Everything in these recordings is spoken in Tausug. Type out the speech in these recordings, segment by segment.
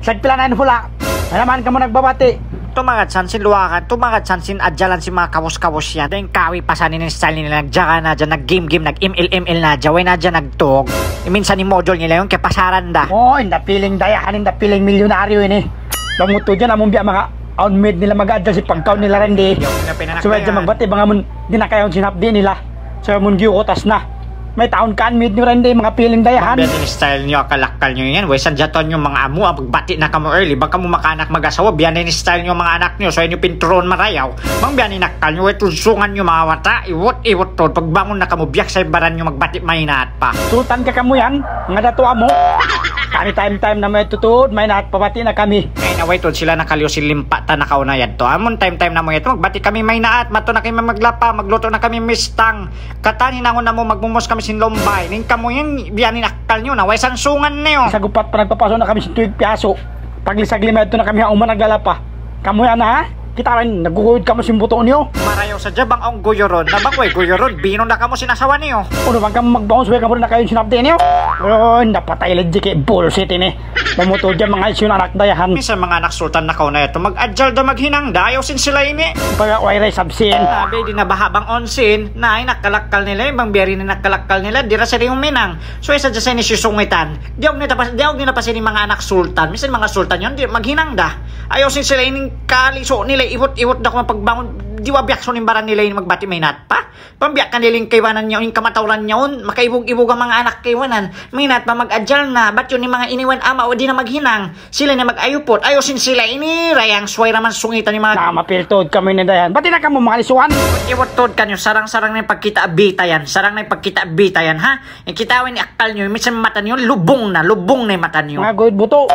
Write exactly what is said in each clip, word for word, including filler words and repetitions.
Sagpila na in hula'. Maynaman kamu nagbabati'. Tumagad san sin luwakan, tumagad san sin adjalan sin manga kawus-kawus yan. Dayn kawi pa san in style nila, nagjaga na dyan, nag-game-game, nag-ML-ML na dyan, way na dyan nagtug. Minsan in module nila yan, kaya pasaran da. Oh, in the feeling dayahan, in the feeling milyonaryo ini. Pamuto dyan, amun biya' manga awn maid nila mag-adjal sin pagkaun nila Randy. Subay dyan magbati' bang amun di' na kayun sin hapdi' nila. Subay amun giyukutas na. Mayta' awn kan maid niyu Randy, manga feeling dayahan. Biya' ini style niyu, akal-akal niyu yan. Way sa jatuan niyu manga amu, ah, magbati' na kamu early. Bang kamu makaanak mag-asawa, biya' ini style niyu manga anak niyu. Subay niyu pinturun marayaw. Bang biya' ini in akal niyu, way tudsungan niyu manga bata'. Iwut, iwut tuud. Pagbangun na kamu, biyak sa in baran niyu magbati' maynaat pa. Sultan ka kamu yan, manga datu' amu. Kami time-time namu' yadtu tuud, maynaat pa bati' na kami. Ay na way tuud sila nakaliyu sin limpa ta nakauna yadtu. Amun time-time namu' yadtu, magbati' kami maynaat, madtu na kami maglapa, maglutu' na kami mistang. Katan hinangun namu' magmumus kami sin lumbay. In kamu yan, biya' ini in akal niyu na, way sansungan niyu. Sagupat pa nagpapasu' na kami sin tuig piyasu'. Paglisag lima yadtu na kami ha uma naglalapa. Kamu yan ha? Kita' ra in, naguguyud kamu sin butu' niyu. Marayaw sadja bang awn guyurun. Na bang way guyurun, binun na kamu sin asawa niyu. Unu bang kamu magbangun subay kamu di' na kayun sin hapdi' niyu? Uy, napatay lagi kay bullshit ini. Pamuto dyan manga hisiyu in anak dayahan. Minsan manga anak sultan nakauna yadtu, mag-adjal da, maghinang da, ayaw sin sila ini. Pag way ra isab sin. Na, biya' di' na baha' bang awn sin. Na, in akal-akal nila, in bang biya' ini in akal-akal nila, di' ra sila huminang. So, isa dyan sa ini sisungitan. Diyaug nila pa, diyaug nila pa sin manga anak sultan. Minsan manga sultan yan, di' maghinang da. Ayaw sin sila ini kalisu' nila, iwut-iwut da kamu pagbangun, di' wa biyak sun in baran nila ini magbati' maynaat pa. Bang biya' kanila in kaibanan niya, in kamatauran niya, un, makaibug-ibug in manga anak kaibanan. Maynaat pa mag-adjal na, bat yan in manga iniwan ama', di' na maghinang. Sila na mag-ayuput, ayaw sin sila ini, rayang suway ra man sungitan in manga. Na, mapiltud kamu ini dayahan. Bat di' na kamu mangalisuan. Iwut tuud kaniyu, sarang-sarang na in pagkita' bita yan, sarang na in pagkita' bita yan, ha? In kita' ini akal niyu, minsan mata niyu, lubung na, lubung na in mata niyu. Manga guyud butu'.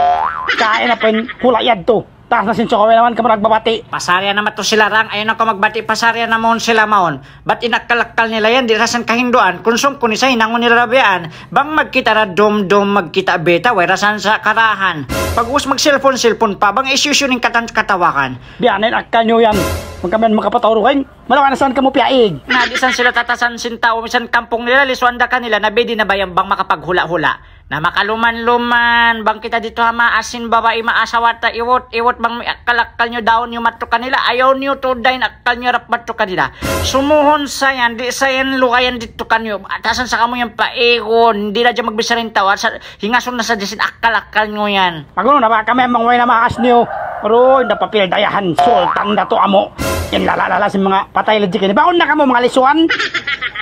Kain na pa in hula' yadtu. Taas na sin suka, way naman kamu nagbabati'. Pasarian na madtu sila rang, ayaw na kamu magbati', pasarian na mawn sila mawn. Bat in akal-akal nila yan, di' ra san kahinduan. Kunsum kunu' sa hinangun nila ra biyaan. Bang magkita' ra dum-dum, magkita' bita, way ra san sa karahan. Pag-ubus mag-cellphone-cellphone pa, bang hisiyu-siyu in katan katawakan. Biya' na in akal niyu yan. Bang kami yan makapataw ru kain. Malawa' na san kamu piyaig. Na, di' san sila tatasan sin tau, misan kampung nila, lisuan da kanila, na bidi na ba yan bang makapaghula'-hula'. Na makaluman-luman, bang kita didtu ha maas sin babai, maasawa ta, iwut, iwut, bang may akal-akal niyu, daun niyu madtu kanila, ayaw niyu tuud da in akal niyu harap madtu kanila. Sumuhun sa yan, di' sa yan lugayan didtu kaniyu. Atasan sa kamu yan paigun, di' na dyan magbichara in tau, asa, hingasun na sadja sin akal-akal niyu yan. Mag-unu na ba kami, bang way na maas niyu. Aruy, napapil dayahan, sultan datu' amu'. In lala-lala sin manga patay lagi kini. Baun na kamu, manga lisuan.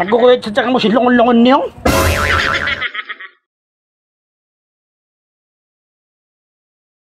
Nagkukuyud sadja kamu sin lungun-lungun niyu.